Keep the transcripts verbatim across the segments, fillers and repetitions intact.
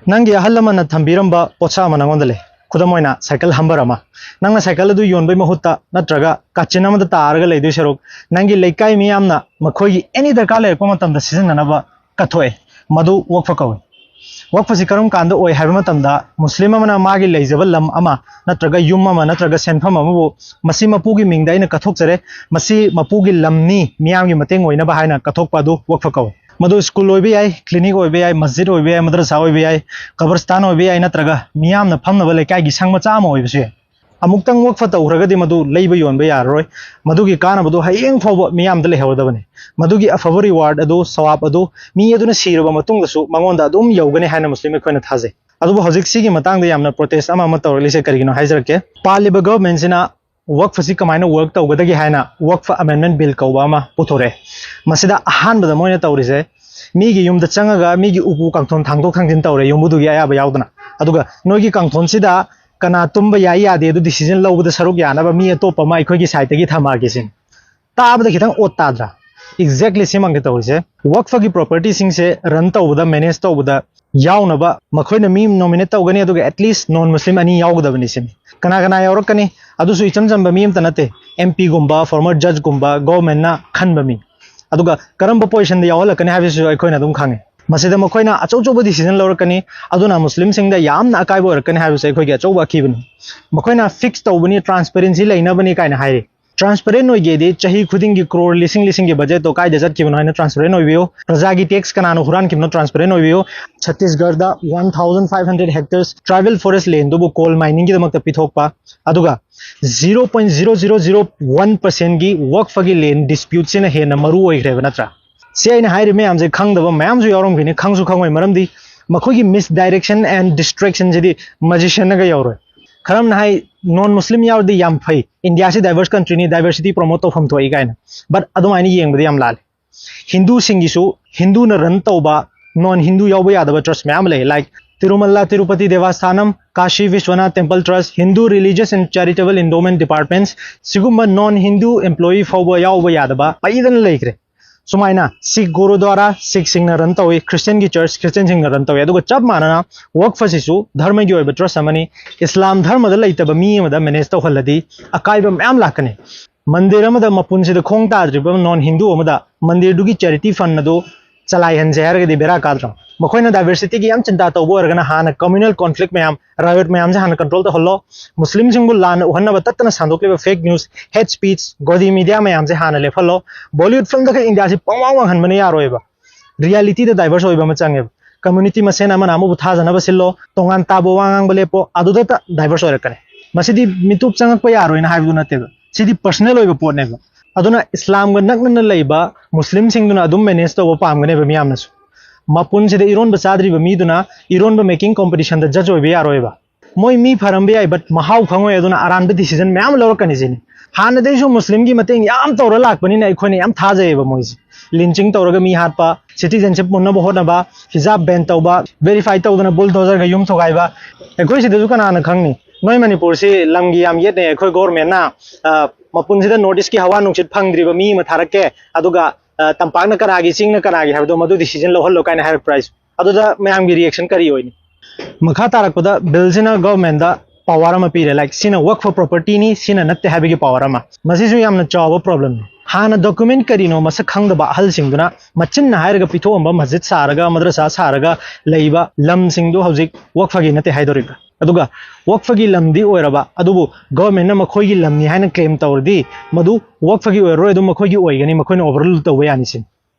ꯅꯪꯒꯤ ꯑꯍꯜ ꯂꯃꯟꯅ ꯊꯝꯕꯤꯔꯝꯕ ꯄꯣꯠꯁꯛ ꯑꯃ ꯅꯪꯉꯣꯟꯗ ꯂꯩ꯫ ꯈꯨꯗꯝ ꯑꯣꯏꯅ, ꯁꯥꯏꯀꯜ ꯍꯝꯕꯔ ꯑꯃ꯫ ꯅꯪꯅ ꯁꯥꯏꯀꯜ ꯑꯗꯨ ꯌꯣꯟꯕꯩ ꯃꯍꯨꯠꯇ ꯅꯠꯇ꯭ꯔꯒ ꯀꯥꯆꯤꯟ ꯑꯃꯗ ꯇꯥꯔꯒ ꯂꯩꯗꯣꯏ ꯁꯔꯨꯛ, ꯅꯪꯒꯤ ꯂꯩꯀꯥꯏ ꯃꯤꯌꯥꯝꯅ ꯃꯈꯣꯏꯒꯤ ꯑꯦꯅꯤ ꯗꯔꯀꯥꯔ ꯂꯩꯔꯛꯄ ꯃꯇꯝꯗ ꯁꯤꯖꯤꯟꯅꯅꯕ ꯀꯠꯊꯣꯛꯑꯦ, ꯃꯗꯨ ꯋꯛꯐ ꯀꯧꯏ꯫ ꯋꯛꯐꯁꯤ ꯀꯔꯝ ꯀꯥꯟꯗ ꯑꯣꯏ ꯍꯥꯏꯕ ꯃꯇꯝꯗ, ꯃꯨꯁꯂꯤꯝ ꯑꯃꯅ ꯃꯥꯒꯤ ꯂꯩꯖꯕ ꯂꯝ ꯑꯃ ꯅꯠꯇ꯭ꯔꯒ ꯌꯨꯝ ꯑꯃ ꯅꯠꯇ꯭ꯔꯒ ꯁꯦꯟꯐꯝ ꯑꯃꯕꯨ ꯃꯁꯤ ꯃꯄꯨꯒꯤ ꯃꯤꯡꯗ ꯑꯩꯅ ꯀꯠꯊꯣꯛꯆꯔꯦ, ꯃꯁꯤ ꯃꯄꯨꯒꯤ ꯂꯝꯅꯤ, ꯃꯤꯌꯥꯝꯒꯤ ꯃꯇꯦꯡ ꯑꯣꯏꯅꯕ ꯍꯥꯏꯅ ꯀꯠꯊꯣꯛꯄ ꯑꯗꯨ ꯋꯛꯐ ꯀꯧꯏ꯫ ꯃꯗꯨ ꯁ꯭ꯀꯨꯜ ꯑꯣꯏꯕ ꯌꯥꯏ, ꯀ꯭ꯂꯤꯅꯤꯛ ꯑꯣꯏꯕ ꯌꯥꯏ, ꯃꯁꯖꯤꯗ ꯑꯣꯏꯕ ꯌꯥꯏ, ꯃꯗ꯭ꯔꯁꯥ ꯑꯣꯏꯕ ꯌꯥꯏ, ꯀꯕꯔꯁꯇꯥꯟ ꯑꯣꯏꯕ ꯌꯥꯏ, ꯅꯠꯇ꯭ꯔꯒ ꯃꯤꯌꯥꯝꯅ ꯐꯝꯅꯕ ꯂꯩꯀꯥꯏꯒꯤ ꯁꯪ ꯃꯆꯥ ꯑꯃ ꯑꯣꯏꯕꯁꯨ ꯌꯥꯏ꯫ ꯑꯃꯨꯛꯇꯪ ꯋꯛꯐ ꯇꯧꯈ꯭ꯔꯒꯗꯤ ꯃꯗꯨ ꯂꯩꯕ ꯌꯣꯟꯕ ꯌꯥꯔꯔꯣꯏ꯫ ꯃꯗꯨꯒꯤ ꯀꯥꯟꯅꯕꯗꯨ ꯍꯌꯦꯡ ꯐꯥꯎꯕ ꯃꯤꯌꯥꯝꯗ ꯂꯩꯍꯧꯔꯗꯕꯅꯤ꯫ ꯃꯗꯨꯒꯤ ꯑꯐꯕ ꯔꯤꯋꯥꯔꯗ ꯑꯗꯨ, ꯁꯋꯥꯕ ꯑꯗꯨ, ꯃꯤ ꯑꯗꯨꯅ ꯁꯤꯔꯕ ꯃꯇꯨꯡꯗꯁꯨ ꯃꯉꯣꯟꯗ ꯑꯗꯨꯝ ꯌꯧꯒꯅꯤ ꯍꯥꯏꯅ ꯃꯨꯁꯂꯤꯝ ꯑꯩꯈꯣꯏꯅ ꯊꯥꯖꯩ꯫ ꯑꯗꯨꯕꯨ ꯍꯧꯖꯤꯛ ꯁꯤꯒꯤ ꯃꯇꯥꯡꯗ ꯌꯥꯝꯅ ꯄ꯭ꯔꯣꯇꯦꯁ ꯑꯃ ꯑꯃ ꯇꯧꯔꯛꯂꯤꯁꯦ ꯀꯔꯤꯒꯤꯅꯣ ꯍꯥꯏꯖꯔꯛꯀꯦ꯫ ꯄꯥꯜꯂꯤꯕ ꯒꯚꯔꯟꯃꯦꯟꯁꯤꯅ ꯋꯛꯐꯁꯤ ꯀꯃꯥꯏꯅ ꯋꯔꯛ ꯇꯧꯒꯗꯒꯦ ꯍꯥꯏꯅ ꯋꯛꯐ ꯑꯃꯦꯟꯗꯃꯦꯟ ꯕꯤꯜ ꯀꯧꯕ ꯑꯃ ꯄꯨꯊꯣꯔꯛꯑꯦ꯫ ꯃꯁꯤꯗ ꯑꯍꯥꯟꯕꯗ ꯃꯣꯏꯅ ꯇꯧꯔꯤꯁꯦ, ꯃꯤꯒꯤ ꯌꯨꯝꯗ ꯆꯪꯉꯒ ꯃꯤꯒꯤ ꯎꯄꯨ ꯀꯥꯡꯊꯣꯟ ꯊꯥꯡꯗꯣꯛ ꯊꯥꯡꯖꯤꯟ ꯇꯧꯔꯦ, ꯌꯨꯝꯕꯨꯗꯨꯒꯤ ꯑꯌꯥꯕ ꯌꯥꯎꯗꯅ꯫ ꯑꯗꯨꯒ ꯅꯣꯏꯒꯤ ꯀꯥꯡꯊꯣꯟꯁꯤꯗ ꯀꯅꯥ ꯇꯨꯝꯕ ꯌꯥꯏ ꯌꯥꯗꯦ ꯑꯗꯨ ꯗꯤꯁꯤꯖꯟ ꯂꯧꯕꯗ ꯁꯔꯨꯛ ꯌꯥꯅꯕ ꯃꯤ ꯑꯇꯣꯞꯄ ꯑꯃ ꯑꯩꯈꯣꯏꯒꯤ ꯁꯥꯏꯠꯇꯒꯤ ꯊꯝꯃꯛꯑꯒꯦ ꯁꯤꯅꯤ꯫ ꯇꯥꯕꯗ ꯈꯤꯇꯪ ꯑꯣꯠ ꯇꯥꯗ꯭ꯔꯥ? ꯑꯦꯛꯖꯦꯛꯂꯤ ꯁꯤꯃꯛꯅꯤ ꯇꯧꯔꯤꯁꯦ꯫ ꯋꯛꯐꯒꯤ ꯄ꯭ꯔꯣꯄꯔꯇꯤꯁꯤꯡꯁꯦ ꯔꯟ ꯇꯧꯕꯗ, ꯃꯦꯅꯦꯖ ꯇꯧꯕꯗ ꯌꯥꯎꯅꯕ ꯃꯈꯣꯏꯅ ꯃꯤ ꯅꯣꯃꯤꯅꯦꯠ ꯇꯧꯒꯅꯤ, ꯑꯗꯨꯒ ꯑꯦꯠꯂꯤꯁ ꯅꯣꯟ ꯃꯨꯁꯂꯤꯝ ꯑꯅꯤ ꯌꯥꯎꯒꯗꯕꯅꯤ ꯁꯤꯅꯤ꯫ ꯀꯅꯥ ꯀꯅꯥ ꯌꯥꯎꯔꯛꯀꯅꯤ? ꯑꯗꯨꯁꯨ ꯏꯆꯝ ꯆꯝꯕ ꯃꯤ ꯑꯃꯇ ꯅꯠꯇꯦ꯫ ꯑꯦꯝ ꯄꯤꯒꯨꯝꯕ, ꯐꯣꯔꯃꯔ ꯖꯖꯀꯨꯝꯕ, ꯒꯣꯚꯔꯟꯃꯦꯟꯠꯅ ꯈꯟꯕ ꯃꯤ꯫ ꯑꯗꯨꯒ ꯀꯔꯝꯕ ꯄꯣꯖꯤꯁꯟꯗ ꯌꯥꯎꯍꯜꯂꯛꯀꯅꯤ ꯍꯥꯏꯕꯁꯤꯁꯨ ꯑꯩꯈꯣꯏꯅ ꯑꯗꯨꯝ ꯈꯪꯉꯤ꯫ ꯃꯁꯤꯗ ꯃꯈꯣꯏꯅ ꯑꯆꯧ ꯑꯆꯧꯕ ꯗꯤꯁꯤꯖꯟ ꯂꯧꯔꯛꯀꯅꯤ, ꯑꯗꯨꯅ ꯃꯨꯁꯂꯤꯝꯁꯤꯡꯗ ꯌꯥꯝꯅ ꯑꯀꯥꯏꯕ ꯑꯣꯏꯔꯛꯀꯅꯤ ꯍꯥꯏꯕꯁꯦ ꯑꯩꯈꯣꯏꯒꯤ ꯑꯆꯧꯕ ꯑꯀꯤꯕꯅꯤ꯫ ꯃꯈꯣꯏꯅ ꯐꯤꯛꯁ ꯇꯧꯕꯅꯤ, ꯇ꯭ꯔꯥꯟꯁꯄꯦꯔꯦꯟꯁꯤ ꯂꯩꯅꯕꯅꯤ ꯀꯥꯏꯅ ꯍꯥꯏꯔꯤ꯫ ꯇ꯭ꯔꯥꯟꯁꯄꯦꯔꯦꯟ ꯑꯣꯏꯒꯦꯗꯤ ꯆꯍꯤ ꯈꯨꯗꯤꯡꯒꯤ ꯀ꯭ꯔꯣꯔ ꯂꯤꯁꯤꯡ ꯂꯤꯁꯤꯡꯒꯤ ꯕꯖꯦꯠꯇꯣ ꯀꯥꯏꯗ ꯆꯠꯈꯤꯕꯅꯣ ꯍꯥꯏꯅ ꯇ꯭ꯔꯥꯟꯁꯄꯦꯔꯦꯟ ꯑꯣꯏꯕꯤꯌꯨ꯫ ꯄ꯭ꯔꯖꯥꯒꯤ ꯇꯦꯛꯁ ꯀꯅꯥꯅ ꯍꯨꯔꯥꯟꯈꯤꯕꯅꯣ transparent ꯑꯣꯏꯕꯤꯌꯨ꯫ ꯁꯠꯇꯤꯁꯒꯔꯗ one thousand five hundred hectares tribal forest land ꯗꯨꯕꯨ coal mining ꯒꯤꯗꯃꯛꯇ ꯄꯤꯊꯣꯛꯄ, ꯑꯗꯨꯒ zero point zero zero zero one percent ꯒꯤ ꯋꯛꯐꯒꯤ ꯂꯦꯟ ꯗꯤꯁꯄ꯭ꯌꯨꯠꯁꯤꯅ ꯍꯦꯟꯅ ꯃꯔꯨ ꯑꯣꯏꯈ꯭ꯔꯦꯕ ꯅꯠꯇ꯭ꯔꯥ? ꯁꯤ ꯑꯩꯅ ꯍꯥꯏꯔꯤꯕ ꯃꯌꯥꯝꯁꯦ ꯈꯪꯗꯕ ꯃꯌꯥꯝꯁꯨ ꯌꯥꯎꯔꯝꯒꯅꯤ, ꯈꯪꯁꯨ ꯈꯪꯉꯣꯏ, ꯃꯔꯝꯗꯤ ꯃꯈꯣꯏꯒꯤ misdirection and distraction ꯁꯤꯗꯤ ꯃꯦꯖꯤꯁꯤꯌꯟꯅꯒ ꯌꯧꯔꯣꯏ꯫ ꯈꯔꯝꯅ ꯍꯥꯏ, ꯅꯣꯟ ꯃꯨꯁꯂꯤꯝ ꯌꯥꯎꯔꯗꯤ ꯌꯥꯝ ꯐꯩ, ꯏꯟꯗꯤꯌꯥꯁꯤ ꯗꯥꯏꯚꯔꯁ ꯀꯟꯇ꯭ꯔꯤꯅꯤ, ꯗꯥꯏꯚꯔꯁꯤꯇꯤ ꯄ꯭ꯔꯣꯃꯣꯠ ꯇꯧꯐꯝ ꯊꯣꯛꯏ ꯀꯥꯏꯅ꯫ ꯕꯠ ꯑꯗꯨꯃꯥꯏꯅ ꯌꯦꯡꯕꯗꯤ ꯌꯥꯝ ꯂꯥꯜꯂꯦ꯫ ꯍꯤꯟꯗꯨꯁꯤꯡꯒꯤꯁꯨ ꯍꯤꯟꯗꯨꯅ ꯔꯟ ꯇꯧꯕ ꯅꯣꯟ ꯍꯤꯟꯗꯨ ꯌꯥꯎꯕ ꯌꯥꯗꯕ ꯇ꯭ꯔꯁ ꯃꯌꯥꯝ ꯑꯃ ꯂꯩ, like Tirumala Tirupati Devasthanam, Kashi Vishwanath temple trust, Hindu religious and charitable endowment departments. ꯁꯤꯒꯨꯝꯕ ꯅꯣꯟ ꯍꯤꯟꯗꯨ ꯑꯦꯝꯄ꯭ꯂꯣꯌꯤ ꯐꯥꯎꯕ ꯌꯥꯎꯕ ꯌꯥꯗꯕ ꯄꯩꯗꯅ ꯂꯩꯈ꯭ꯔꯦ꯫ ꯁꯨꯃꯥꯏꯅ ꯁꯤꯈ ꯒꯨꯔꯨꯗ꯭ꯋꯥꯔꯥ ꯁꯤꯈꯁꯤꯡꯅ ꯔꯟ ꯇꯧꯏ, ꯈ꯭ꯔꯤꯁꯇꯤꯌꯟꯒꯤ ꯆꯔꯆ ꯈ꯭ꯔꯤꯁꯇꯤꯌꯟꯁꯤꯡꯅ ꯔꯟ ꯇꯧꯏ, ꯑꯗꯨꯒ ꯆꯞ ꯃꯥꯟꯅꯅ ꯋꯛꯐ ꯑꯁꯤꯁꯨ ꯙꯔꯃꯒꯤ ꯑꯣꯏꯕ ꯇ꯭ꯔꯁ ꯑꯃꯅꯤ꯫ ꯏꯁꯂꯥꯝ ꯙꯔꯃꯗ ꯂꯩꯇꯕ ꯃꯤ ꯑꯃꯗ ꯃꯦꯅꯦꯖ ꯇꯧꯍꯜꯂꯗꯤ ꯑꯀꯥꯏꯕ ꯃꯌꯥꯝ ꯂꯥꯛꯀꯅꯤ꯫ ꯃꯟꯗꯤꯔ ꯑꯃꯗ ꯃꯄꯨꯟꯁꯤꯗ ꯈꯣꯡ ꯇꯥꯗ꯭ꯔꯤꯕ ꯅꯣꯟ ꯍꯤꯟꯗꯨ ꯑꯃꯗ ꯃꯟꯗꯤꯔꯗꯨꯒꯤ ꯆꯦꯔꯤꯇꯤ ꯐꯟ ꯑꯗꯨ ꯆꯂꯥꯏꯍꯟꯁꯦ ꯍꯥꯏꯔꯒꯗꯤ ꯕꯦꯔꯥ ꯀꯥꯗ꯭ꯔꯣ? ꯃꯈꯣꯏꯅ ꯗꯥꯏꯚꯔꯁꯤꯇꯤꯒꯤ ꯌꯥꯝ ꯆꯤꯟꯇꯥ ꯇꯧꯕ ꯑꯣꯏꯔꯒꯅ ꯍꯥꯟꯅ ꯀꯝꯃ꯭ꯌꯨꯅꯦꯜ ꯀꯣꯟꯐ꯭ꯂꯤꯛ ꯃꯌꯥꯝ, ꯔꯥꯏꯑꯣꯠ ꯃꯌꯥꯝꯁꯦ ꯍꯥꯟꯅ ꯀꯟꯇ꯭ꯔꯣꯜ ꯇꯧꯍꯜꯂꯣ꯫ ꯃꯨꯁꯂꯤꯝꯁꯤꯡꯕꯨ ꯂꯥꯟꯅ ꯎꯍꯟꯅꯕ ꯇꯠꯇꯅ ꯁꯟꯗꯣꯛꯂꯤꯕ ꯐꯦꯛ ꯅ꯭ꯌꯨꯁ, ꯍꯦꯠ ꯁ꯭ꯄꯤꯆ, ꯒꯣꯗꯤ ꯃꯤꯗꯤꯌꯥ ꯃꯌꯥꯝꯁꯦ ꯍꯥꯟꯅ ꯂꯦꯞꯍꯜꯂꯣ꯫ ꯕꯣꯂꯤꯋꯨꯗ ꯐꯤꯂꯝꯗ ꯈꯛ ꯏꯟꯗꯤꯌꯥꯁꯤ ꯄꯪꯋꯥꯡ ꯋꯥꯡꯍꯟꯕꯅ ꯌꯥꯔꯣꯏꯕ꯫ ꯔꯤꯌꯦꯂꯤꯇꯤꯗ ꯗꯥꯏꯚꯔꯁ ꯑꯣꯏꯕ ꯑꯃ ꯆꯪꯉꯦꯕ꯫ ꯀꯝꯃ꯭ꯌꯨꯅꯤꯇꯤ ꯃꯁꯦꯟ ꯑꯃꯅ ꯑꯃꯕꯨ ꯊꯥꯖꯅꯕ ꯁꯤꯜꯂꯣ, ꯇꯣꯉꯥꯟ ꯇꯥꯕ ꯋꯥ ꯉꯥꯡꯕ ꯂꯦꯞꯄꯣ, ꯑꯗꯨꯗꯇ ꯗꯥꯏꯚꯔꯁ ꯑꯣꯏꯔꯛꯀꯅꯤ꯫ ꯃꯁꯤꯗꯤ ꯃꯤꯇꯣꯞ ꯆꯪꯉꯛꯄ ꯌꯥꯔꯣꯏꯅ ꯍꯥꯏꯕꯗꯨ ꯅꯠꯇꯦꯕ, ꯁꯤꯗꯤ ꯄꯔꯁꯅꯦꯜ ꯑꯣꯏꯕ ꯄꯣꯠꯅꯦꯕ꯫ ꯑꯗꯨꯅ ꯏꯁꯂꯥꯝꯒ ꯅꯛꯅꯅ ꯂꯩꯕ ꯃꯨꯁꯂꯤꯝꯁꯤꯡꯗꯨꯅ ꯑꯗꯨꯝ ꯃꯦꯅꯦꯖ ꯇꯧꯕ ꯄꯥꯝꯒꯅꯦꯕ ꯃꯤꯌꯥꯝꯅꯁꯨ꯫ ꯃꯄꯨꯟꯁꯤꯗ ꯏꯔꯣꯟꯕ ꯆꯥꯗ꯭ꯔꯤꯕ ꯃꯤꯗꯨꯅ ꯏꯔꯣꯟꯕ ꯃꯦꯀꯤꯡ ꯀꯣꯝꯄꯤꯇꯤꯁꯟꯗ ꯖꯖ ꯑꯣꯏꯕ ꯌꯥꯔꯣꯏꯕ꯫ ꯃꯣꯏ ꯃꯤ ꯐꯔꯝꯕ ꯌꯥꯏ, ꯕꯠ ꯃꯍꯥꯎ ꯈꯪꯉꯣꯏ, ꯑꯗꯨꯅ ꯑꯔꯥꯟꯕ ꯗꯤꯁꯤꯖꯟ ꯃꯌꯥꯝ ꯑꯃ ꯂꯧꯔꯛꯀꯅꯤ ꯁꯤꯅꯤ꯫ ꯍꯥꯟꯅꯗꯩꯁꯨ ꯃꯨꯁꯂꯤꯝꯒꯤ ꯃꯇꯦꯡ ꯌꯥꯝ ꯇꯧꯔ ꯂꯥꯛꯄꯅꯤꯅ ꯑꯩꯈꯣꯏꯅ ꯌꯥꯝ ꯊꯥꯖꯩꯌꯦꯕ ꯃꯣꯏꯁꯦ꯫ ꯂꯤꯟꯆꯤꯡ ꯇꯧꯔꯒ ꯃꯤ ꯍꯥꯠꯄ, ꯁꯤꯇꯤꯖꯟꯁꯤꯞ ꯃꯨꯟꯅꯕ ꯍꯣꯠꯅꯕ, ꯍꯤꯖꯥꯕ ꯕꯦꯟ ꯇꯧꯕ, ꯚꯦꯔꯤꯐꯥꯏ ꯇꯧꯗꯅ ꯕꯨꯜꯗꯣꯖꯔꯒ ꯌꯨꯝ ꯊꯨꯒꯥꯏꯕ꯫ ꯑꯩꯈꯣꯏ ꯁꯤꯗꯁꯨ ꯀꯅꯥꯅ ꯈꯪꯅꯤ? ꯅꯣꯏ ꯃꯅꯤꯄꯨꯔꯁꯤ ꯂꯝꯒꯤ ꯌꯥꯝ ꯌꯦꯠꯅꯩ ꯑꯩꯈꯣꯏ ꯒꯣꯔꯃꯦꯟꯅ꯫ ꯑ, ꯃꯄꯨꯟꯁꯤꯗ ꯅꯣꯔꯠ ꯏꯁꯀꯤ ꯍꯋꯥ ꯅꯨꯡꯁꯤꯠ ꯐꯪꯗ꯭ꯔꯤꯕ ꯃꯤ ꯑꯃ ꯊꯥꯔꯛꯀꯦ, ꯑꯗꯨꯒ, ꯑ, ꯇꯝꯄꯥꯛꯅ ꯀꯅꯥꯒꯤ, ꯆꯤꯡꯅ ꯀꯅꯥꯒꯤ ꯍꯥꯏꯕꯗꯣ ꯃꯗꯨ ꯗꯤꯁꯤꯖꯟ ꯂꯧꯍꯜꯂꯣ ꯀꯥꯏꯅ ꯍꯥꯏꯔꯛꯄ꯭ꯔꯥ ꯍꯥꯏꯁꯦ? ꯑꯗꯨꯗ ꯃꯌꯥꯝꯒꯤ ꯔꯤꯌꯦꯛꯁꯟ ꯀꯔꯤ ꯑꯣꯏꯅꯤ? ꯃꯈꯥ ꯇꯥꯔꯛꯄꯗ ꯕꯤꯜꯁꯤꯅ ꯒꯣꯔꯃꯦꯟꯗ ꯄꯋꯥꯔ ꯑꯃ ꯄꯤꯔꯦ, ꯂꯥꯏꯛ ꯁꯤꯅ ꯋꯛꯐ ꯄ꯭ꯔꯣꯄꯔꯇꯤꯅꯤ, ꯁꯤꯅ ꯅꯠꯇꯦ ꯍꯥꯏꯕꯒꯤ ꯄꯋꯥꯔ ꯑꯃ꯫ ꯃꯁꯤꯁꯨ ꯌꯥꯝꯅ ꯆꯥꯎꯕ ꯄ꯭ꯔꯣꯕ꯭ꯂꯦꯝꯅꯤ꯫ ꯍꯥꯟꯅ ꯗꯣꯀꯨꯃꯦꯟ ꯀꯔꯤꯅꯣ ꯃꯁꯛ ꯈꯪꯗꯕ ꯑꯍꯜꯁꯤꯡꯗꯨꯅ ꯃꯆꯤꯟꯅ ꯍꯥꯏꯔꯒ ꯄꯤꯊꯣꯛꯑꯝꯕ ꯃꯁꯖꯤꯗ ꯁꯥꯔꯒ, ꯃꯗ꯭ꯔꯁꯥ ꯁꯥꯔꯒ ꯂꯩꯕ ꯂꯝꯁꯤꯡꯗꯨ ꯍꯧꯖꯤꯛ ꯋꯛꯐꯒꯤ ꯅꯠꯇꯦ ꯍꯥꯏꯗꯣꯔꯤꯕ꯭ꯔꯥ? ꯑꯗꯨꯒ ꯋꯛꯐꯒꯤ ꯂꯝꯗꯤ ꯑꯣꯏꯔꯕ, ꯑꯗꯨꯕꯨ ꯒꯣꯔꯃꯦꯟꯅ ꯃꯈꯣꯏꯒꯤ ꯂꯝꯅꯤ ꯍꯥꯏꯅ ꯀ꯭ꯂꯦꯝ ꯇꯧꯔꯗꯤ ꯃꯗꯨ ꯋꯛꯐꯒꯤ ꯑꯣꯏꯔꯔꯣꯏ, ꯑꯗꯨꯝ ꯃꯈꯣꯏꯒꯤ ꯑꯣꯏꯒꯅꯤ, ꯃꯈꯣꯏꯅ ꯑꯣꯚꯔꯔꯨꯜ ꯇꯧꯕ ꯌꯥꯅꯤ ꯁꯤꯅꯤ꯫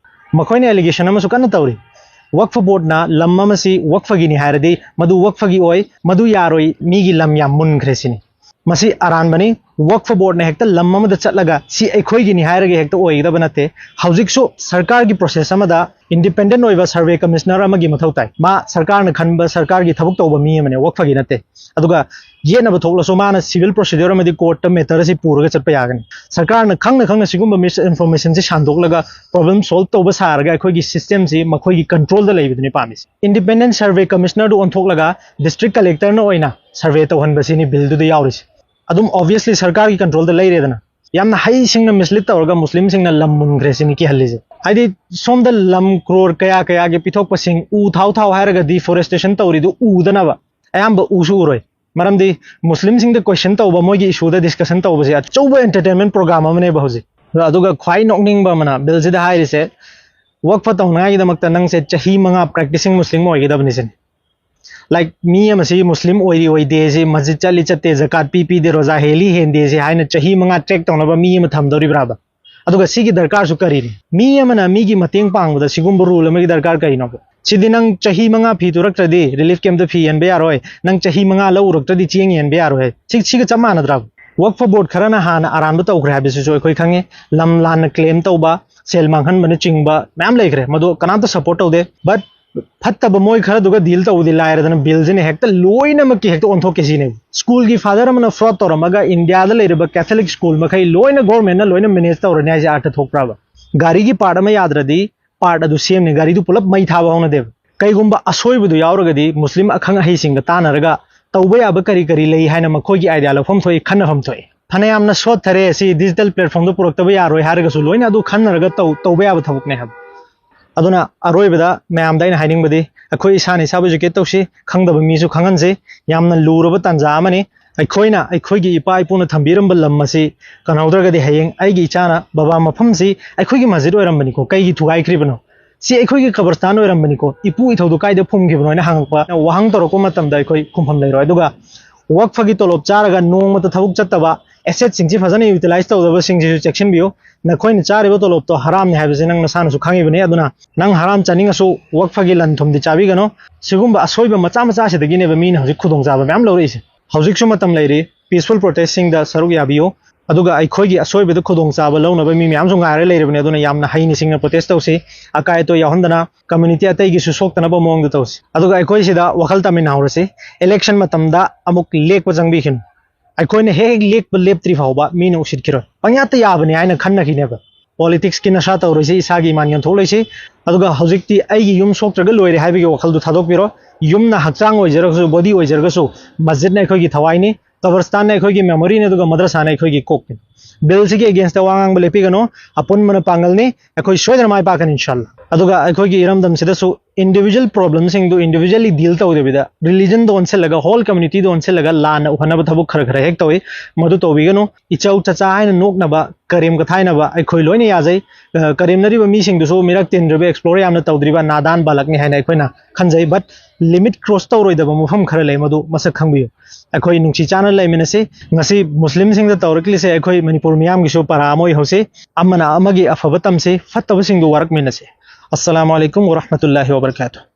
ꯃꯈꯣꯏꯅ ꯑꯦꯂꯤꯒꯦꯁꯟ ꯑꯃꯁꯨ ꯀꯟꯅ ꯇꯧꯔꯤ, ꯋꯛꯐ ꯕꯣꯔꯗꯅ ꯂꯝ ꯑꯃꯁꯤ ꯋꯛꯐꯒꯤꯅꯤ ꯍꯥꯏꯔꯗꯤ ꯃꯗꯨ ꯋꯛꯐꯒꯤ ꯑꯣꯏ, ꯃꯗꯨ ꯌꯥꯔꯣꯏ, ꯃꯤꯒꯤ ꯂꯝ ꯌꯥꯝ ꯃꯨꯟꯈ꯭ꯔꯦ ꯁꯤꯅꯤ꯫ ꯃꯁꯤ ꯑꯔꯥꯟꯕꯅꯤ꯫ ꯋꯛꯐ ꯕꯣꯔꯗꯅ ꯍꯦꯛꯇ ꯂꯝ ꯑꯃꯗ ꯆꯠꯂꯒ ꯁꯤ ꯑꯩꯈꯣꯏꯒꯤꯅꯤ ꯍꯥꯏꯔꯒ ꯍꯦꯛꯇ ꯑꯣꯏꯒꯗꯕ ꯅꯠꯇꯦ꯫ ꯍꯧꯖꯤꯛꯁꯨ ꯁꯔꯀꯥꯔꯒꯤ ꯄ꯭ꯔꯣꯁꯦꯁ ꯑꯃꯗ ꯏꯟꯗꯤꯄꯦꯟꯗꯦꯟ ꯑꯣꯏꯕ ꯁꯔꯚꯦ ꯀꯃꯤꯁꯅꯔ ꯑꯃꯒꯤ ꯃꯊꯧ ꯇꯥꯏ꯫ ꯃꯥ ꯁꯔꯀꯥꯔꯅ ꯈꯟꯕ ꯁꯔꯀꯥꯔꯒꯤ ꯊꯕꯛ ꯇꯧꯕ ꯃꯤ ꯑꯃꯅꯦ, ꯋꯛꯐꯒꯤ ꯅꯠꯇꯦ꯫ ꯑꯗꯨꯒ ꯌꯦꯠꯅꯕ ꯊꯣꯛꯂꯁꯨ ꯃꯥꯅ ꯁꯤꯚꯤꯜ ꯄ꯭ꯔꯣꯁꯤꯗ꯭ꯌꯨꯔ ꯑꯃꯗꯤ ꯀꯣꯔꯠꯇ ꯃꯦꯇꯔ ꯑꯁꯤ ꯄꯨꯔꯒ ꯆꯠꯄ ꯌꯥꯒꯅꯤ꯫ ꯁꯔꯀꯥꯔꯅ ꯈꯪꯅ ꯈꯪꯅ ꯁꯤꯒꯨꯝꯕ ꯃꯤꯁ ꯏꯟꯐꯣꯔꯃꯦꯁꯟꯁꯤ ꯁꯟꯗꯣꯛꯂꯒ ꯄ꯭ꯔꯣꯕ꯭ꯂꯦꯝ ꯁꯣꯜꯕ ꯇꯧꯕ ꯁꯥꯔꯒ ꯑꯩꯈꯣꯏꯒꯤ ꯁꯤꯁꯇꯦꯝꯁꯤ ꯃꯈꯣꯏꯒꯤ ꯀꯟꯇ꯭ꯔꯣꯜꯗ ꯂꯩꯕꯗꯨꯅꯤ ꯄꯥꯝꯃꯤꯁꯤ꯫ ꯏꯟꯗꯤꯄꯦꯟꯗꯦꯟ ꯁꯔꯚꯦ ꯀꯃꯤꯁꯅꯔꯗꯨ ꯑꯣꯟꯊꯣꯛꯂꯒ ꯗꯤꯁꯇ꯭ꯔꯤꯛ ꯀꯂꯦꯛꯇꯔꯅ ꯑꯣꯏꯅ ꯁꯔꯚꯦ ꯇꯧꯍꯟꯕꯁꯤꯅꯤ ꯕꯤꯜꯗꯨꯗ ꯌꯥꯎꯔꯤꯁꯤ꯫ ꯑꯗꯨꯝ ꯑꯣꯕꯤꯌꯁꯂꯤ ꯁꯔꯀꯥꯔꯒꯤ ꯀꯟꯇ꯭ꯔꯣꯜꯗ ꯂꯩꯔꯦꯗꯅ꯫ ꯌꯥꯝꯅ ꯍꯩꯁꯤꯡꯅ ꯃꯤꯁꯂꯤꯠ ꯇꯧꯔꯒ ꯃꯨꯁꯂꯤꯝꯁꯤꯡꯅ ꯂꯝ ꯃꯨꯟꯈ꯭ꯔꯦ ꯁꯤꯅꯤ ꯀꯤꯍꯜꯂꯤꯁꯦ꯫ ꯍꯥꯏꯗꯤ ꯁꯣꯝꯗ ꯂꯝ ꯀ꯭ꯔꯣꯔ ꯀꯌꯥ ꯀꯌꯥꯒꯤ ꯄꯤꯊꯣꯛꯄꯁꯤꯡ, ꯎ ꯊꯥꯎ ꯊꯥꯎ ꯍꯥꯏꯔꯒ ꯗꯤꯐꯣꯔꯦꯁꯇꯦꯁꯟ ꯇꯧꯔꯤꯗꯨ ꯎꯗꯅꯕ ꯑꯌꯥꯝꯕ ꯎꯁꯨ ꯎꯔꯣꯏ꯫ ꯃꯔꯝꯗꯤ ꯃꯨꯁꯂꯤꯝꯁꯤꯡꯗ ꯀꯣꯏꯁꯟ ꯇꯧꯕ, ꯃꯣꯏꯒꯤ ꯏꯁꯨꯗ ꯗꯤꯁꯀꯁꯟ ꯇꯧꯕꯁꯦ ꯑꯆꯧꯕ ꯑꯦꯟꯇꯔꯇꯦꯟꯃꯦꯟ ꯄ꯭ꯔꯣꯒ꯭ꯔꯥꯝ ꯑꯃꯅꯦꯕ ꯍꯧꯖꯤꯛ꯫ ꯑꯗꯨꯒ ꯈ꯭ꯋꯥꯏ ꯅꯣꯛꯅꯤꯡꯕ ꯑꯃꯅ ꯕꯤꯜꯁꯤꯗ ꯍꯥꯏꯔꯤꯁꯦ, ꯋꯛꯐ ꯇꯧꯅꯉꯥꯏꯒꯤꯗꯃꯛꯇ ꯅꯪꯁꯦ ꯆꯍꯤ ꯃꯉꯥ ꯄ꯭ꯔꯦꯛꯇꯤꯁꯤꯡ ꯃꯨꯁꯂꯤꯝ ꯑꯣꯏꯒꯗꯕꯅꯤ ꯁꯤꯅꯤ꯫ ꯂꯥꯏꯛ, ꯃꯤ ꯑꯃꯁꯤ ꯃꯨꯁꯂꯤꯝ ꯑꯣꯏꯔꯤ ꯑꯣꯏꯗꯦ ꯁꯤ, ꯃꯁꯖꯤꯗ ꯆꯠꯂꯤ ꯆꯠꯇꯦ, ꯖꯀꯥꯠ ꯄꯤ ꯄꯤꯗꯦ, ꯔꯣꯖꯥ ꯍꯦꯜꯂꯤ ꯍꯦꯟꯗꯦ ꯁꯤ ꯍꯥꯏꯅ ꯆꯍꯤ ꯃꯉꯥ ꯇ꯭ꯔꯦꯛ ꯇꯧꯅꯕ ꯃꯤ ꯑꯃ ꯊꯝꯗꯧꯔꯤꯕ꯭ꯔꯥꯕ? ꯑꯗꯨꯒ ꯁꯤꯒꯤ ꯗꯔꯀꯥꯔꯁꯨ ꯀꯔꯤꯅꯤ? ꯃꯤ ꯑꯃꯅ ꯃꯤꯒꯤ ꯃꯇꯦꯡ ꯄꯥꯡꯕꯗ ꯁꯤꯒꯨꯝꯕ ꯔꯨꯜ ꯑꯃꯒꯤ ꯗꯔꯀꯥꯔ ꯀꯔꯤꯅꯣꯕ? ꯁꯤꯗꯤ ꯅꯪ ꯆꯍꯤ ꯃꯉꯥ ꯐꯤ ꯇꯨꯔꯛꯇ꯭ꯔꯗꯤ ꯔꯤꯂꯤꯐ ꯀꯦꯝꯞꯇ ꯐꯤ ꯌꯦꯟꯕ ꯌꯥꯔꯣꯏ, ꯅꯪ ꯆꯍꯤ ꯃꯉꯥ ꯂꯧ ꯎꯔꯛꯇ꯭ꯔꯗꯤ ꯆꯦꯡ ꯌꯦꯟꯕ ꯌꯥꯔꯣꯏ ꯍꯥꯏ꯫ ꯁꯤ, ꯁꯤꯒ ꯆꯞ ꯃꯥꯟꯅꯗ꯭ꯔꯥ? ꯋꯛꯐ ꯕꯣꯔꯗ ꯈꯔꯅ ꯍꯥꯟꯅ ꯑꯔꯥꯟꯕ ꯇꯧꯈ꯭ꯔꯦ ꯍꯥꯏꯕꯁꯤꯁꯨ ꯑꯩꯈꯣꯏ ꯈꯪꯉꯤ꯫ ꯂꯝ ꯂꯥꯟꯅ ꯀ꯭ꯂꯦꯝ ꯇꯧꯕ, ꯁꯦꯜ ꯃꯥꯡꯍꯟꯕꯅꯆꯤꯡꯕ ꯃꯌꯥꯝ ꯂꯩꯈ꯭ꯔꯦ, ꯃꯗꯨ ꯀꯅꯥꯝꯇ ꯁꯄꯣꯔꯠ ꯇꯧꯗꯦ꯫ ꯕꯠ ꯐꯠꯇꯕ ꯃꯣꯏ ꯈꯔꯗꯨꯒ ꯗꯤꯜ ꯇꯧꯕꯗꯤ ꯂꯥꯏꯔꯗꯅ, ꯕꯤꯜꯁꯤꯅ ꯍꯦꯛꯇ ꯂꯣꯏꯅꯃꯛꯀꯤ ꯍꯦꯛꯇ ꯑꯣꯟꯊꯣꯛꯀꯦ ꯁꯤꯅꯦꯕ꯫ ꯁ꯭ꯀꯨꯜꯒꯤ ꯐꯥꯗꯔ ꯑꯃꯅ ꯐ꯭ꯔꯣꯗ ꯇꯧꯔꯝꯃꯒ ꯏꯟꯗꯤꯌꯥꯗ ꯂꯩꯔꯤꯕ ꯀꯦꯊꯣꯂꯤꯛ ꯁ꯭ꯀꯨꯜ ꯃꯈꯩ ꯂꯣꯏꯅ ꯒꯣꯔꯃꯦꯟꯅ ꯂꯣꯏꯅ ꯃꯦꯅꯦꯖ ꯇꯧꯔꯅꯤ ꯍꯥꯏꯁꯦ ꯑꯥꯔꯊ ꯊꯣꯛꯄ꯭ꯔꯥꯕ? ꯒꯥꯔꯤꯒꯤ ꯄꯥꯔꯠ ꯑꯃ ꯌꯥꯗ꯭ꯔꯗꯤ ꯄꯥꯔꯠ ꯑꯗꯨ ꯁꯦꯝꯅꯤ, ꯒꯥꯔꯤꯗꯨ ꯄꯨꯂꯞ ꯃꯩ ꯊꯥꯕ ꯍꯧꯅꯗꯦꯕ꯫ ꯀꯩꯒꯨꯝꯕ ꯑꯁꯣꯏꯕꯗꯨ ꯌꯥꯎꯔꯒꯗꯤ ꯃꯨꯁꯂꯤꯝ ꯑꯈꯪ ꯑꯍꯩꯁꯤꯡꯒ ꯇꯥꯟꯅꯔꯒ ꯇꯧꯕ ꯌꯥꯕ ꯀꯔꯤ ꯀꯔꯤ ꯂꯩ ꯍꯥꯏꯅ ꯃꯈꯣꯏꯒꯤ ꯑꯥꯏꯗꯤꯌꯥ ꯂꯧꯐꯝ ꯊꯣꯛꯏ, ꯈꯟꯅꯐꯝ ꯊꯣꯛꯏ꯫ ꯐꯅꯌꯥꯝꯅ ꯁꯣꯠꯊꯔꯦ, ꯁꯤ ꯗꯤꯖꯤꯇꯦꯜ ꯄ꯭ꯂꯦꯠꯐꯣꯝꯗ ꯄꯨꯔꯛꯇꯕ ꯌꯥꯔꯣꯏ ꯍꯥꯏꯔꯒꯁꯨ ꯂꯣꯏꯅ ꯑꯗꯨ ꯈꯟꯅꯔꯒ ꯇꯧ-, ꯇꯧꯕ ꯌꯥꯕ ꯊꯕꯛꯅꯦ ꯍꯥꯏꯕ꯫ ꯑꯗꯨꯅ ꯑꯔꯣꯏꯕꯗ ꯃꯌꯥꯝꯗ ꯑꯩꯅ ꯍꯥꯏꯅꯤꯡꯕꯗꯤ, ꯑꯩꯈꯣꯏ ꯏꯁꯥꯅ ꯏꯁꯥꯕꯨ ꯏꯖꯨꯀꯦꯠ ꯇꯧꯁꯤ, ꯈꯪꯗꯕ ꯃꯤꯁꯨ ꯈꯪꯍꯟꯁꯤ꯫ ꯌꯥꯝꯅ ꯂꯨꯔꯕ ꯇꯥꯟꯖꯥ ꯑꯃꯅꯤ꯫ ꯑꯩꯈꯣꯏꯅ ꯑꯩꯈꯣꯏꯒꯤ ꯏꯄꯥ ꯏꯄꯨꯅ ꯊꯝꯕꯤꯔꯝꯕ ꯂꯝ ꯑꯁꯤ ꯀꯟꯍꯧꯗ꯭ꯔꯒꯗꯤ ꯍꯌꯦꯡ ꯑꯩꯒꯤ ꯏꯆꯥꯅ, "ꯕꯕꯥ, ꯃꯐꯝꯁꯤ ꯑꯩꯈꯣꯏꯒꯤ ꯃꯁꯖꯤꯗ ꯑꯣꯏꯔꯝꯕꯅꯤꯀꯣ, ꯀꯩꯒꯤ ꯊꯨꯒꯥꯏꯈ꯭ꯔꯤꯕꯅꯣ? ꯁꯤ ꯑꯩꯈꯣꯏꯒꯤ ꯀꯕꯔꯁꯇꯥꯟ ꯑꯣꯏꯔꯝꯕꯅꯤꯀꯣ, ꯏꯄꯨ ꯏꯊꯧꯗꯨ ꯀꯥꯏꯗ ꯐꯨꯝꯈꯤꯕꯅꯣ?" ꯍꯥꯏꯅ ꯍꯪꯉꯛꯄ ꯋꯥꯍꯪ ꯇꯧꯔꯛꯄ ꯃꯇꯝꯗ ꯑꯩꯈꯣꯏ ꯈꯨꯝꯐꯝ ꯂꯩꯔꯣꯏ꯫ ꯑꯗꯨꯒ ꯋꯛꯐꯒꯤ ꯇꯣꯂꯣꯞ ꯆꯥꯔꯒ ꯅꯣꯡꯃꯇ ꯊꯕꯛ ꯆꯠꯇꯕ, ꯑꯦꯁꯦꯠꯁꯤꯡꯁꯤ ꯐꯖꯅ ꯌꯨꯇꯤꯂꯥꯏꯁ ꯇꯧꯗꯕꯁꯤꯡꯁꯤꯁꯨ ꯆꯦꯛꯁꯤꯟꯕꯤꯌꯨ꯫ ꯅꯈꯣꯏꯅ ꯆꯥꯔꯤꯕ ꯇꯣꯂꯣꯞꯇꯣ ꯍꯔꯥꯝꯅꯤ ꯍꯥꯏꯕꯁꯤ ꯅꯪ ꯅꯁꯥꯅꯁꯨ ꯈꯪꯉꯤꯕꯅꯤ꯫ ꯑꯗꯨꯅ ꯅꯪ ꯍꯔꯥꯝ ꯆꯥꯅꯤꯡꯉꯁꯨ ꯋꯛꯐꯒꯤ ꯂꯟ ꯊꯨꯝꯗꯤ ꯆꯥꯕꯤꯒꯅꯨ꯫ ꯁꯤꯒꯨꯝꯕ ꯑꯁꯣꯏꯕ ꯃꯆꯥ ꯃꯆꯥꯁꯤꯗꯒꯤꯅꯦꯕ ꯃꯤꯅ ꯍꯧꯖꯤꯛ ꯈꯨꯗꯣꯡꯆꯥꯕ ꯃꯌꯥꯝ ꯂꯧꯔꯛꯏꯁꯦ꯫ ꯍꯧꯖꯤꯛꯁꯨ ꯃꯇꯝ ꯂꯩꯔꯤ, ꯄꯤꯁꯐꯨꯜ ꯄ꯭ꯔꯣꯇꯦꯁꯁꯤꯡꯗ ꯁꯔꯨꯛ ꯌꯥꯕꯤꯌꯨ꯫ ꯑꯗꯨꯒ ꯑꯩꯈꯣꯏꯒꯤ ꯑꯁꯣꯏꯕꯗ ꯈꯨꯗꯣꯡꯆꯥꯕ ꯂꯧꯅꯕ ꯃꯤ ꯃꯌꯥꯝꯁꯨ ꯉꯥꯏꯔ ꯂꯩꯔꯕꯅꯤ꯫ ꯑꯗꯨꯅ ꯌꯥꯝꯅ ꯍꯩꯅ ꯁꯤꯡꯅ ꯄ꯭ꯔꯣꯇꯦꯁ ꯇꯧꯁꯤ, ꯑꯀꯥꯏ ꯑꯇꯣꯏ ꯌꯥꯎꯍꯟꯗꯅ, ꯀꯝꯃ꯭ꯌꯨꯅꯤꯇꯤ ꯑꯇꯩꯒꯤꯁꯨ ꯁꯣꯛꯇꯅꯕ ꯃꯑꯣꯡꯗ ꯇꯧꯁꯤ꯫ ꯑꯗꯨꯒ ꯑꯩꯈꯣꯏ ꯁꯤꯗ ꯋꯥꯈꯜ ꯇꯥꯃꯤꯟꯅꯍꯧꯔꯁꯤ꯫ ꯏꯂꯦꯛꯁꯟ ꯃꯇꯝꯗ ꯑꯃꯨꯛ ꯂꯦꯛꯄ ꯆꯪꯕꯤꯈꯤꯅꯨ꯫ ꯑꯩꯈꯣꯏꯅ ꯍꯦꯛ ꯍꯦꯛ ꯂꯦꯛꯄ ꯂꯦꯞꯇ꯭ꯔꯤ ꯐꯥꯎꯕ ꯃꯤꯅ ꯎꯁꯤꯠꯈꯤꯔꯣꯏ꯫ ꯄꯪꯌꯥꯠꯇ ꯌꯥꯕꯅꯤ ꯍꯥꯏꯅ ꯈꯟꯅꯈꯤꯅꯦꯕ꯫ ꯄꯣꯂꯤꯇꯤꯛꯁꯀꯤ ꯅꯁꯥ ꯇꯧꯔꯣꯏꯁꯤ, ꯏꯁꯥꯒꯤ ꯏꯃꯥꯟ ꯌꯣꯟꯊꯣꯛꯂꯣꯏꯁꯤ꯫ ꯑꯗꯨꯒ ꯍꯧꯖꯤꯛꯇꯤ ꯑꯩꯒꯤ ꯌꯨꯝ ꯁꯣꯛꯇ꯭ꯔꯒ ꯂꯣꯏꯔꯦ ꯍꯥꯏꯕꯒꯤ ꯋꯥꯈꯜꯗꯨ ꯊꯥꯗꯣꯛꯄꯤꯔꯣ꯫ ꯌꯨꯝꯅ ꯍꯛꯆꯥꯡ ꯑꯣꯏꯖꯔꯒꯁꯨ, ꯕꯣꯗꯤ ꯑꯣꯏꯖꯔꯒꯁꯨ, ꯃꯁꯖꯤꯠꯅ ꯑꯩꯈꯣꯏꯒꯤ ꯊꯋꯥꯏꯅꯤ꯫ ꯀꯕꯔꯁꯇꯥꯟꯅ ꯑꯩꯈꯣꯏꯒꯤ ꯃꯦꯃꯣꯔꯤꯅꯤ, ꯑꯗꯨꯒ ꯃꯗ꯭ꯔꯁꯥꯅ ꯑꯩꯈꯣꯏꯒꯤ ꯀꯣꯛꯅꯤ꯫ ꯕꯤꯜꯁꯤꯒꯤ ꯑꯦꯒꯦꯟꯁꯇ ꯋꯥ ꯉꯥꯡꯕ ꯂꯦꯞꯄꯤꯒꯅꯨ꯫ ꯑꯄꯨꯟꯕꯅ ꯄꯥꯡꯒꯜꯅꯤ꯫ ꯑꯩꯈꯣꯏ ꯁꯣꯏꯗꯅ ꯃꯥꯏ ꯄꯥꯛꯀꯅꯤ, ꯏꯟꯁꯥꯜꯂꯥ꯫ ꯑꯗꯨꯒ ꯑꯩꯈꯣꯏꯒꯤ ꯏꯔꯝꯗꯝꯁꯤꯗꯁꯨ ꯏꯟꯗꯤꯕꯤꯖꯨꯋꯦꯜ ꯄ꯭ꯔꯣꯕ꯭ꯂꯦꯝꯁꯤꯡꯗꯨ ꯏꯟꯗꯤꯕꯤꯖꯨꯋꯦꯜꯂꯤ ꯗꯤꯜ ꯇꯧꯗꯕꯤꯗ, ꯔꯤꯂꯤꯖꯟꯗ ꯑꯣꯟꯁꯤꯜꯂꯒ, ꯍꯣꯜ ꯀꯝꯃ꯭ꯌꯨꯅꯤꯇꯤꯗ ꯑꯣꯟꯁꯤꯜꯂꯒ ꯂꯥꯟꯅ ꯎꯍꯟꯅꯕ ꯊꯕꯛ ꯈꯔ ꯈꯔ ꯍꯦꯛ ꯇꯧꯏ꯫ ꯃꯗꯨ ꯇꯧꯕꯤꯒꯅꯨ꯫ ꯏꯆꯧ ꯆꯆꯥ ꯍꯥꯏꯅ ꯅꯣꯛꯅꯕ, ꯀꯔꯦꯝ ꯀꯊꯥꯏꯅꯕ ꯑꯩꯈꯣꯏ ꯂꯣꯏꯅ ꯌꯥꯖꯩ꯫ ꯑ, ꯀꯔꯦꯝꯅꯔꯤꯕ ꯃꯤꯁꯤꯡꯗꯨꯁꯨ ꯃꯤꯔꯛ ꯇꯤꯟꯗ꯭ꯔꯤꯕ, ꯑꯦꯛꯁꯄ꯭ꯂꯣꯔ ꯌꯥꯝꯅ ꯇꯧꯗ꯭ꯔꯤꯕ ꯅꯥꯗꯥꯟ ꯕꯥꯂꯛꯅꯤ ꯍꯥꯏꯅ ꯑꯩꯈꯣꯏꯅ ꯈꯟꯖꯩ꯫ ꯕꯠ ꯂꯤꯃꯤꯠ ꯀ꯭ꯔꯣꯁ ꯇꯧꯔꯣꯏꯗꯕ ꯃꯐꯝ ꯈꯔ ꯂꯩ, ꯃꯗꯨ ꯃꯁꯛ ꯈꯪꯕꯤꯌꯨ꯫ ꯑꯩꯈꯣꯏ ꯅꯨꯡꯁꯤ ꯆꯥꯟꯅ ꯂꯩꯃꯤꯟꯅꯁꯤ꯫ ꯉꯁꯤ ꯃꯨꯁꯂꯤꯝꯁꯤꯡꯗ ꯇꯧꯔꯛꯂꯤꯁꯦ ꯑꯩꯈꯣꯏ ꯃꯅꯤꯄꯨꯔ ꯃꯤꯌꯥꯝꯒꯤꯁꯨ ꯄꯔꯥ ꯑꯃ ꯑꯣꯏꯍꯧꯁꯤ꯫ ꯑꯃꯅ ꯑꯃꯒꯤ ꯑꯐꯕ ꯇꯝꯁꯤ, ꯐꯠꯇꯕꯁꯤꯡꯗꯨ ꯋꯥꯔꯛꯃꯤꯟꯅꯁꯤ꯫ ꯑꯁꯁꯂꯥꯃꯨ ꯑꯂꯥꯏꯀꯨꯝ ꯋꯔꯍꯃꯇꯨꯜꯂꯥꯍꯤ ꯋꯕꯔꯀꯥꯇꯨꯍ꯫